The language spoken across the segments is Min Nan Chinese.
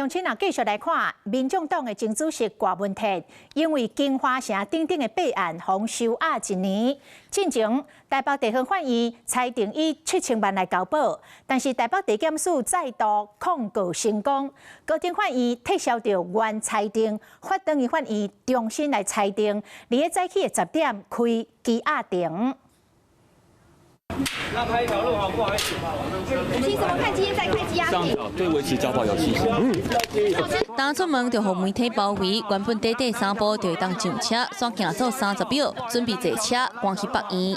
鄉親啊，繼續來看民眾黨的前主席郭文鐵，因為京華城等等的弊案，予收押一年。進前台北地方法院裁定以7000萬來交保，但是台北地檢署再度抗告成功，高等法院撤銷掉原裁定，發轉去法院重新來裁定，佇咧早起的10點開羈押庭。讓開一條路好，不好意思。請怎麼看今天再開羈押庭？對維持交保有信心。剛出門就予媒體包圍，原本短短三步就會當上車，煞行走30秒，準備坐車趕去北院。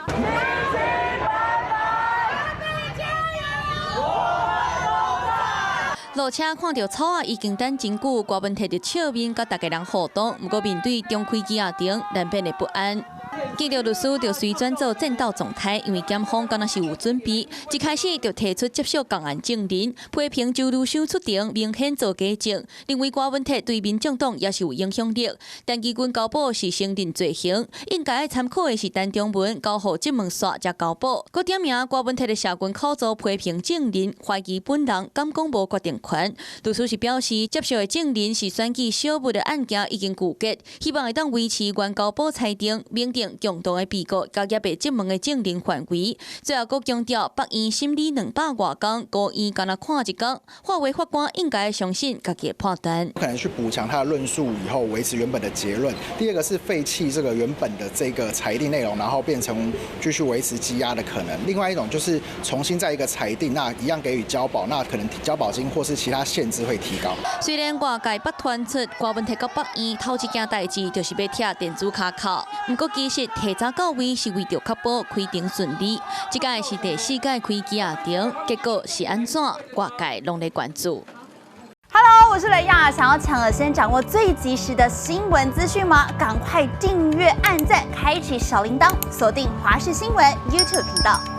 加油！落車看著草仔已經等真久，郭文鐵就笑面佮逐家人互動。毋過面對重開羈押庭，難免會不安。見著律師就隨轉做戰鬥狀態，因為檢方敢若是有準備，一開始就提出接受仝案證人，批評周如修出庭明顯做假證，認為郭文鐵對民眾黨也是有影響力。陳其軍交保是承認罪行，應該愛參考的是陳長文交予質問煞才交保。閣點名郭文鐵的社群口座批評證人，懷疑本人敢講無決定權。律師是表示，接受的證人是選舉小物的案件已經具結，希望會當維持原交保裁定，免定共同的被告佮猶未質問的證人範圍。最後閣強調，北院審理200外工，高院干焦看一工，法委法官應該相信家己的判斷。可能去補強他的論述以後，維持原本的結論。第二個是廢棄這個原本的這個裁定內容，然後變成繼續維持羈押的可能。另外一種就是重新再一個裁定，那一樣給予交保，那可能交保金或是其他限制會提高。雖然外界捌傳出郭文鐵佮北院頭一件代誌就是欲拆電子跤銬，毋過其實提早到位是為著確保開庭順利。這屆是第四屆開羈押庭，結果是按怎？外界攏咧關注。 Hello，我是雷亞，想要搶先掌握最及時的新聞資訊嗎？趕快訂閱、按讚、開啟小鈴鐺，鎖定華視新聞 YouTube 頻道。